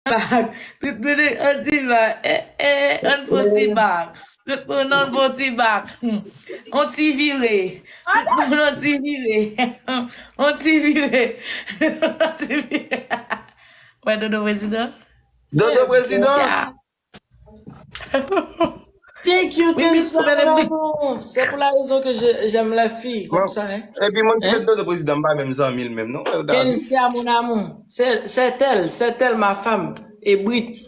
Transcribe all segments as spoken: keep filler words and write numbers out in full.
bak. Tout moun on ti bak. Eh, eh, on fon ti bak. Tout moun on fon ti bak. Hmm. On ti vire. Tout moun on ti vire. On ti vire. On ti vire. Wè, Dodo prezidan. Dodo prezidan. Thank you, Kensia, mon amour. C'est pour la raison que je- j'aime les filles comme ça, hein. Epi moun ki met Dodo prezidan, m pa menm zanmi l menm, non. Kensia, mon amour. C'est c'est elle, c'est elle ma femme. Et Brit.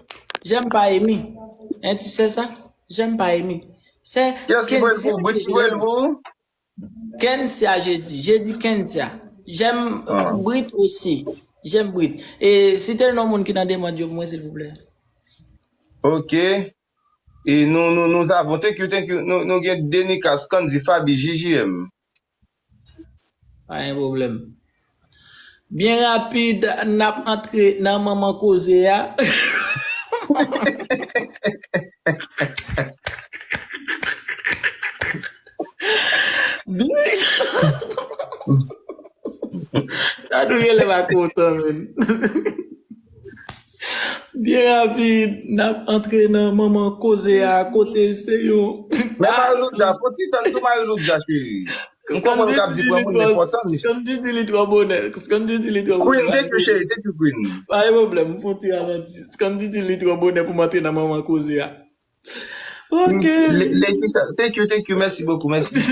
J'aime pas Amy. Hein, tu sais ça? J'aime pas Amy. C'est Kensia ki pral pou Brit ki pral pou. Kensia, j'ai dit. J'ai dit Kensia. J'aime Brit aussi. J'aime Brit. E site non moun ki nan demande yo pou mwen, silvouplè. Ok. E nou, nou, nous avons, thank you, thank you. Nou, nou gen Denika, Scandy, Faby, J J M. Pa gen pwoblèm. Byen rapid, n ap antre nan manman koze a. Dadou genlè pa kontan, menn. Byen rapid, n ap antre nan manman koze a, kote se yon. Men Marie Lourdes, fò ti tann tou Marie Lourdes, cheri. M konprann w ap di pran moun enpòtan, mesye. Scandy di li twò bonè. Scandy di li twò bonè. Queen, thank you, cheri. Thank you, Queen. Pa gen pwoblèm, m fon ti ralanti. Scandy di li twò bonè pou m antre nan manman koze a. Ok. Thank you, thank you, merci beaucoup, merci.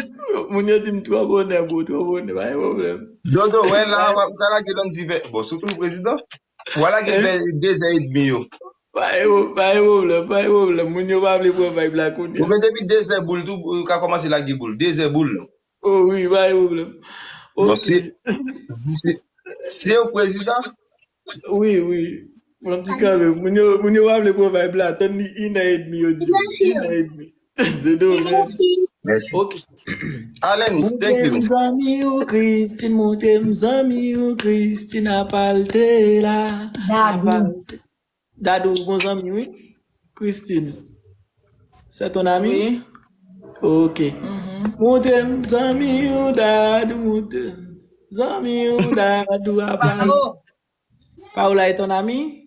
Moun yo di m twò bonè, bro, twò bonè, pa gen pwoblèm. Dodo, wè la, w ap ka lage lòn divè. Bon, sitou prezidan. W a lage vè dezè edmi yo. Pa gen pwoblèm, pa gen pwoblèm. Moun yo pa vle pran vibe la kounye a. Ou gen depi dezè boul tou, ou ka kòmanse lage boul. Dezè boul. Oh wi, pa gen pwoblèm. Bon, si, si, si yo prezidan. Wi, wi. Fon ti kanpe. Moun yo, moun yo pa vle pran vibe la. Tann li inè edmi yo di. Inè edmi. Dodo, men. Mèsi. Ok. Alens, thank you. Montre m zanmi w, Christine, montre m zanmi w, Christine, apa l te la. Dadou. Dadou, ou gon zanmi, wi. Christine. C'est ton ami? Wi. Ok. Montre m zanmi w, Dadou, montre m zanmi w, Dadou, apa l. Paola est ton ami?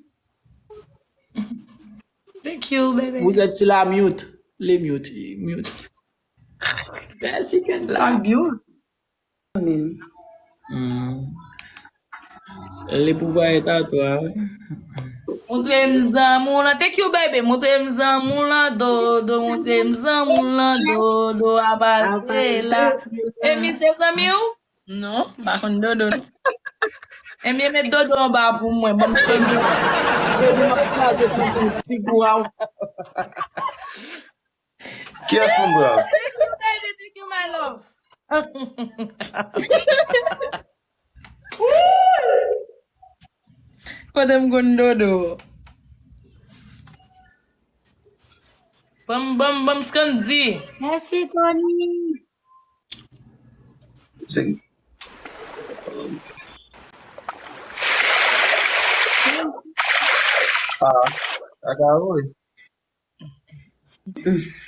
Thank you, baby. Vous êtes sur la mute. Les mute. Mute. Merci, Kenza. La mute. Le pouvoir est à toi. Montre m zanmi w lan. Thank you, baby. Montre m zanmi w lan, Dodo. Montre m zanmi w lan, Dodo. Apa l te la. E mi se zanmi w? Non, m pa konn Dodo non. Ebyen met Dodo anba pou mwen, ban m fè m sa. Dodo m ap kraze figi w a. Kiyès pou m pran? Baby, thank you, my love. Kote m konn Dodo? Ban m, ban m, ban m Scandy. Mèsi, Tony. Se Ah, kaka wi.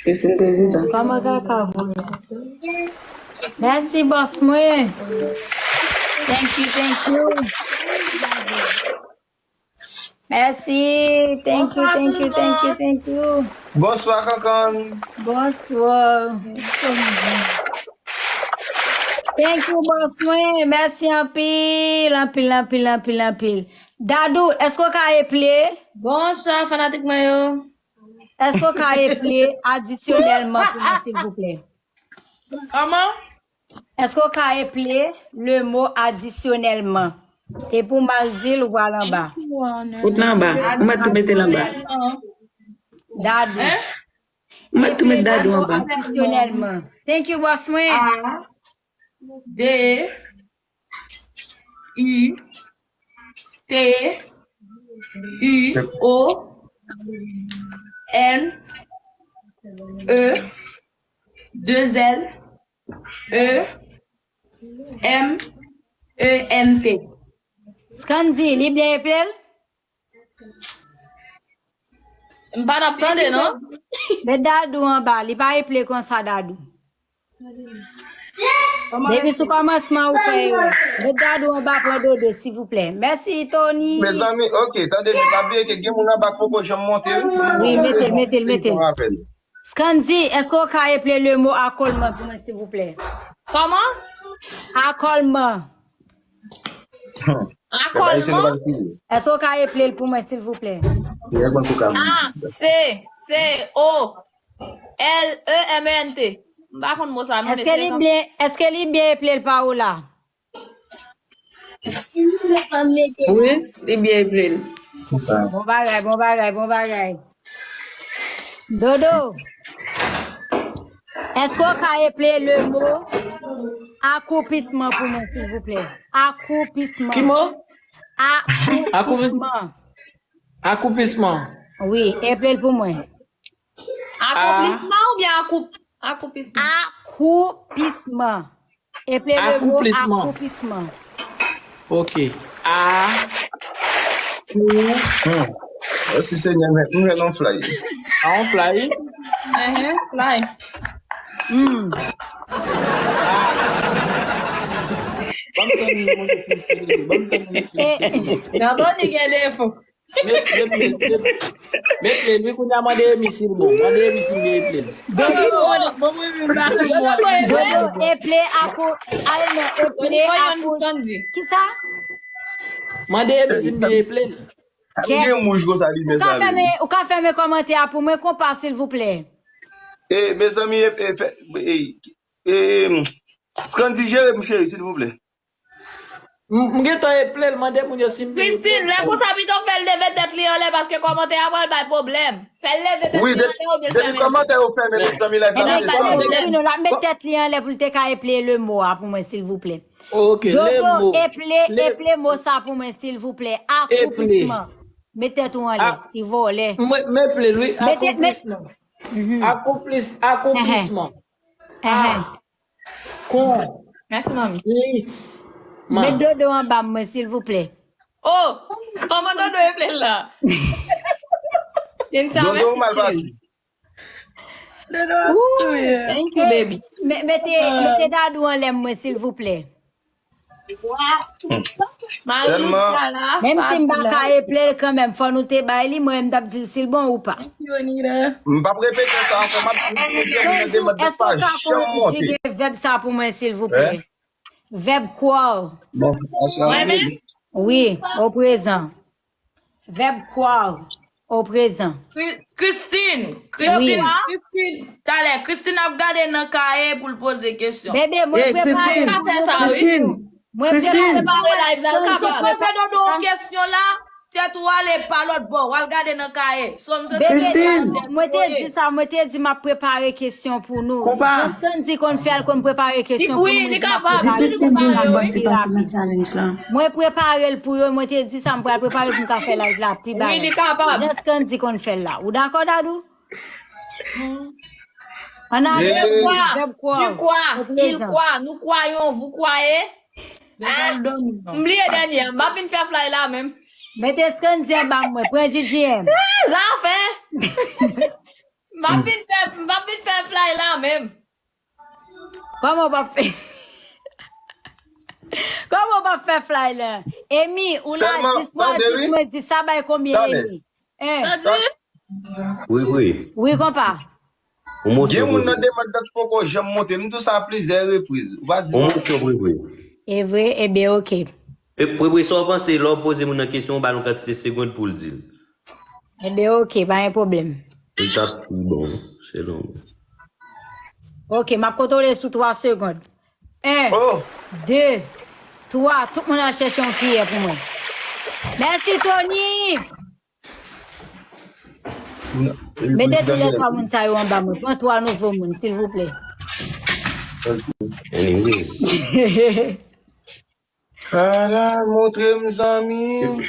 Christine prezidan. Kòman kaka voye? Mèsi bòs mwen. Thank you, thank you. Mèsi. Thank you, thank you, thank you, thank you. Bonswa Kankan. Bonswa. Thank you bòs mwen. Mèsi anpil, anpil, anpil, anpil, anpil. Dadou, èske w ka eple? Bonswa fanatik mwen yo. Èske w ka eple adisyonèlman pou mwen silvouplè? Kòman? Èske w ka eple le mo adisyonèlman? Epi w mal di l, ou pral anba. Fout l anba. Ou mèt tou mete l anba. Dadou. Ou mèt tou met Dadou anba. Adisyonèlman. Thank you bòs mwen. D I T I O N E deux L E M E N T. Scandy, li byen eple l? M pa t ap tande non. Met Dadou anba, li pa eple konsa Dadou. Depi sou kòmansman ou fè yo. Met Dadou anba pran Dodo, silvouplè. Mèsi, Tony. Mezanmi, ok, tande byen, pa bliye ke gen moun anba k poko janm monte, wi. Wi, mete l, mete l, mete l. Scandy, èske w ka eple le mo akòlman pou mwen, silvouplè? Kòman? Akòlman. Akòlman? Èske w ka eple l pou mwen, silvouplè? A, C, C, O, L, E, M, E, N, T. M pa konn mo sa, non, men se li byen, èske li byen eple l, Paola? Wi, li byen eple l. Bon bagay, bon bagay, bon bagay. Dodo, èske w ka eple le mo akoupisman pou mwen, silvouplè? Akoupisman. Ki mo? Akoupisman. Akoupisman. Wi, eple l pou mwen. Akoplisman oubyen akoup-, akoupisman? Akoupisman. Eple le mo akoupisman. Ok. A. Kou. Hmm. Mèsi Senyè, men m jwenn yon fly. A, yon fly? Ehe, fly. Hmm. Ban m tann yon moun ki fini, ban m tann yon moun ki fini. Nan Tony gen defo. Met, met, met, met, met li, wi, kounye a mande Emi si l bon. Mande Emi si l byen eple l. Dodo, eple akou, al non, eple akou. Kisa? Mande Emi si l byen eple l. Ou ka fèmen, ou ka fèmen kòmantè a pou mwen, konpa, silvouplè. E, mezanmi, e, e, fè, e, e, Scandy, jere m, cheri, silvouplè. M, m gentan eple l, mande moun yo si m byen eple l. Christine, lè konsa pito fè l leve tèt li anlè paske kòmantè a pral bay pwoblèm. Fè l leve tèt li anlè oubyen l fèmen je. Depi kòmantè yo fèmen, mezanmi, live la desann. L ap met tèt li anlè pou l te ka eple le mo a pou mwen, silvouplè. Ok, le mo. Dodo, eple, eple mo sa pou mwen, silvouplè. Akoupisman. Met tèt ou anlè, ti vòlè. M, m eple l, wi, akoupisman. Akouplis-, akouplisman. A. Kon. Mèsi, manmi. Lis. Met Dodo anba mwen, silvouplè. Oh, kòman Dodo eple l la? Dodo, ou mal pati. Dodo ap touye. Thank you, baby. Mete, mete Dadou anlè mwen, silvouplè. Sèlman. Menm si m pa ka eple l kanmenm, fò nou te bay li, mwen menm m t ap di l si l bon ou pa. M p ap repete sa ankò, m ap di nou, nou gen nan demann pa janm monte. Vèb sa pou mwen, silvouplè. Vèb croire. Bon, aswè. Mwen menm? Wi, o prezan. Vèb croire, o prezan. Christine, Christine, Christine, talè, Christine ap gade nan kaye pou l poze kesyon. Bebe, mwen prepare. Christine, Christine. Mwen prepare live la, l ka pale. Si poze Dodo yon kesyon la, tèt ou ale pa lòt bò, w al gade nan kaye. Bebe, mwen te di sa, mwen te di m ap prepare kesyon pou nou. Jan Scandy konn fè, l konn prepare kesyon pou nou, mwen di m ap prepare pou nou. Mwen prepare l pou yo, mwen te di sa, m pral prepare l pou m ka fè live la pi bagay. Jan Scandy konn fè l la. Ou dakò, Dadou? Ann ale, vèb croire. Tu crois, il croit, nous croyons, vous croyez. Ah, m bliye dènye a, m p ap vin fè fly la menm. Mete Scandy anba mwen, pran G G M. Ah, zafè. M p ap vin fè, m p ap vin fè fly la menm. Kòman w p ap fè? Kòman w p ap fè fly la? Emi, ou la, dis mwa dis mwen dis, sa bay konbyen, Emi? Hein? Wi, wi. Wi, konpa. Gen moun nan demann nan ki poko janm monte. M di w sa a plizyè repriz. Ou pa di non. Yon mosyon, wi, wi. E vre, ebyen, oke. E, wi, wi, sa w panse, lè w poze moun nan kesyon, w ba l yon kantite segonn pou l di l. Ebyen, oke, pa gen pwoblèm. Li t ap pi bon, selon mwen. Oke, m ap kontwole sou twa segonn. En, de, twa, tout moun al chèche yon kiyè pou mwen. Mèsi, Tony! Mete tou lè twa moun sa yo anba mwen. Pran twa nouvo moun, silvouplè. Anyway. Ala, montre m zanmi m.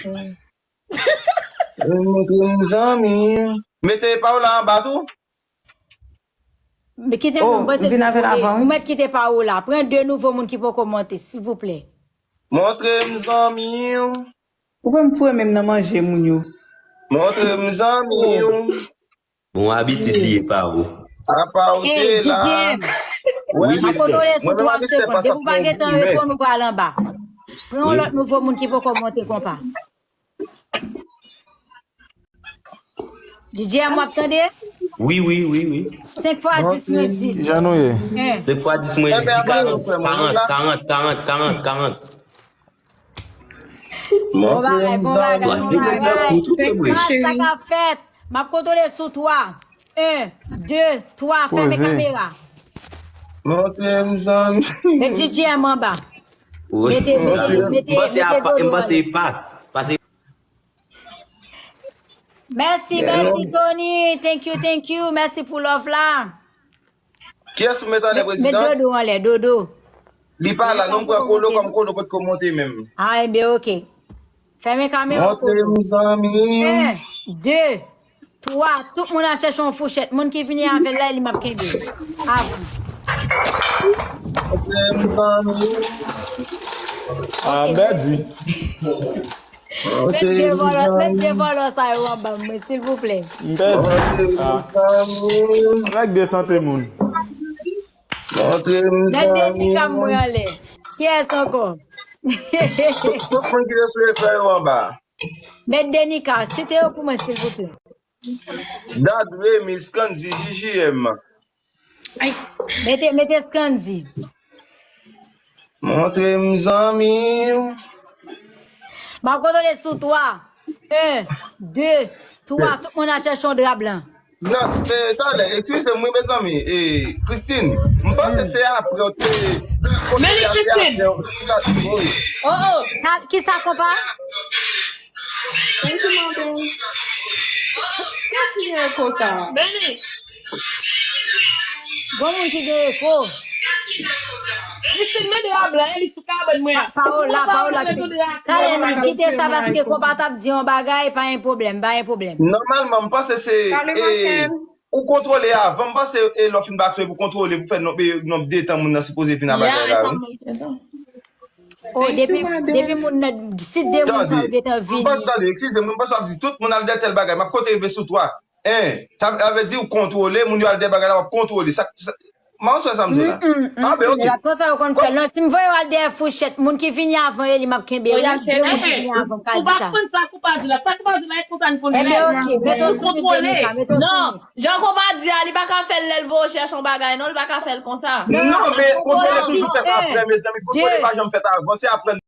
Montre m zanmi m. Mete pa w la anba tou. Men kite nou, mwen se ou mèt kite pa w la. Pran de nouvo moun ki poko monte, silvouplè. Montre m zanmi w. Ou wè m foure men m nan manje moun yo. Montre m zanmi w. Bon, abitid li ye pa w. Apa w te la. Wi, m ap kontwole sou twa sekond. Depi w pa gentan reponn, ou pral anba. Pran yon lòt nouvo moun ki poko monte konpa. D J M, w ap tande? Wi, wi, wi, wi. Senk fwa dis mwen dis. Jan nou ye? Senk fwa dis mwen dis, karant, karant, karant, karant, karant. Bon bagay, bon bagay, bon bagay. Sa k ap fèt? M ap kontwole sou twa. En, de, twa, fèmen kamera. Montre m zanmi. Met D J M anba. Mete, mete, mete, mete dodo anlè. Pase. Mèsi, mèsi, Tony. Thank you, thank you. Mèsi pou love la. Kiyès ou met anlè, prezidan? Met dodo anlè, dodo. Li pa la, non, m pran kolo kòm kolo potko monte menm. Ah, enben, oke. Fèmen kamera w, kolo. Montre m zanmi. En, de, twa, tout moun al chèche yon fouchèt. Moun ki vini avè l la, li m ap kenbe. A vou. Montre m zanmi. Ah, Bèdi. Met de vòlò, met de vòlò sa yo anba mwen, silvouplè. M pèdi. Ah. Nèg de sante moun. Met de nika mwen anlè. Kiyès ankò? Tout moun ki te sou ekran yo anba. Met de nika, site yo pou mwen, silvouplè. Dad, Remy, Scandy, J J M. Mete, mete Scandy. Montre m zanmi. M ap kontwole sou twa. En, de, twa. Tout moun al chèche yon dra blan. Non, men talè, eskize m wi, mezanmi. E, Christine, m panse se apre w te kontwole a, se apre w te gade, wi. Oh, oh, ta- kisa, konpa? Thank you, my boo. Kiyès ki gen eko sa? Gon moun ki gen eko. Li fin mande a blan, e li sou kabann mwen an. Paola, Paola, talè, kite sa, paske konpa t ap di yon bagay, pa gen pwoblèm, pa gen pwoblèm. Nòmalman, m panse se, e, ou kontwole avan, m panse, e, lè w fin pase pou kontwole, pou fè nonb, e, nonb de tan moun nan sipoze fin a bagay la, wi. Oh, depi, depi moun nan, si de moun sa yo gentan vini. Tande, m panse, tande, eskize m, m panse w ap di tout moun al dèyè tèl bagay, m ap konte rive sou twa. En, sa vle di ou kontwole, moun yo al dèyè bagay la, w ap kontwole. Sa, sa, m pa konn sa m di la. Ah, ben, oke. Se pa konsa yo konn fè. Non, si m voye yo al dèyè fouchèt, moun ki vini avan yo, li m ap kenbe. Wi, de moun ki vini avan, m ka di sa. Ou pa konn sa kou pa di la. Sa kou pa di la, e konsa n konn fè. Enben, oke. Mete w sou mute, Nika, mete w sou mute. Non, jan konpa di a, li pa ka fè l lè l voye chèche yon bagay, non, li pa ka fè l konsa. Non, men kontwole toujou fèt apre, mezanmi. Kontwole pa janm fèt avan, se apre.